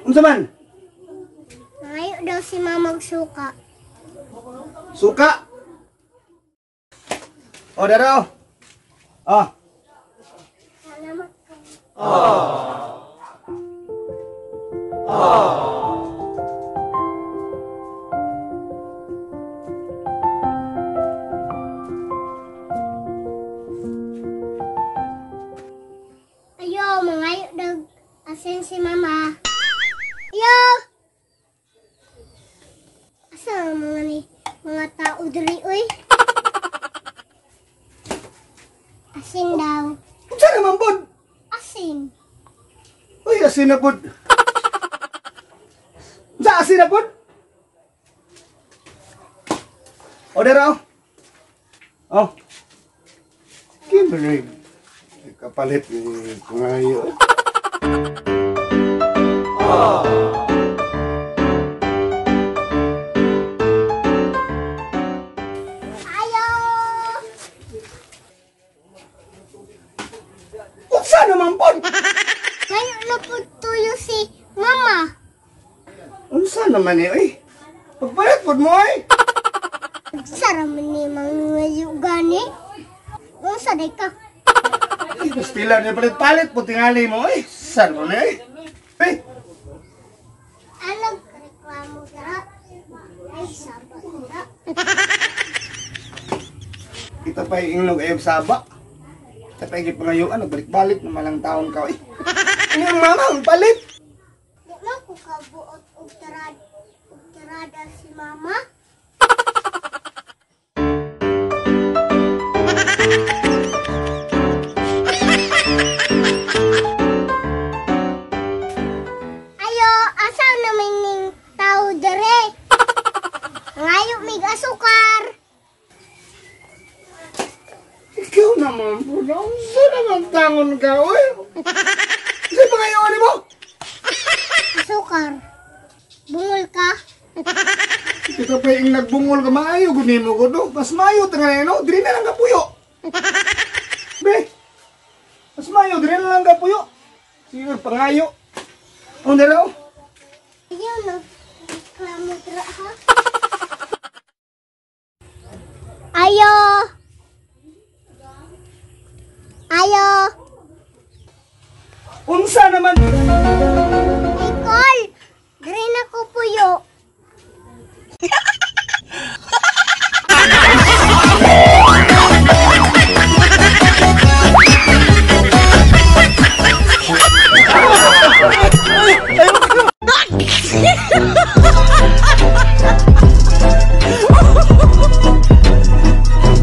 Unsa man? Mangayo daw si mama og suka. Suka. O, dara oh. Ah. Salamat ko. Ayo, mangayo daw asin si mama. Ayo! Asa ang mga ni mga tao diri oy? Asin daw. Unsa naman pod? Asin. Uy, asin na pod. Unsa asin na pod? O, dara oh. Oh. Kimberly. Kapalit ni pangayo. Ayo! Unsa naman pod? Ngayon na po tuyo si mama. Unsa naman ni oy? Pagpalit pod mo oy. Sara man ni mangayo gani. Unsa day ka? Ay, pastila niya palit-palit po tingali mo oy. Saan mo ni oy? Ay, Anong reklamo dara? Ay, saba dara. kita pa inglog ayog saba. Kita pa gipangayuan, nagbalik-balik na malang taon ka oy. Ano ang mama, ang palit. Di man ko kabuot og tirada si mama. Ayo, asa naman ning tao dere? Ngayo mig asukar. Ikaw naman po, unsa naman tangon ka oy? Sa pangayuan nimo? Asukar. Bungol ka? Kita pa yung nagbungol ka maayo gud nimo ko do. Mas maayo tingali no, diri na lang ka puyo. Be. Mas maayo diri na lang ka puyo. Sige pangayo. Oh, dara oh. Ayaw na. Reklamo dra ha? Ayo! Ayo! Unsa naman?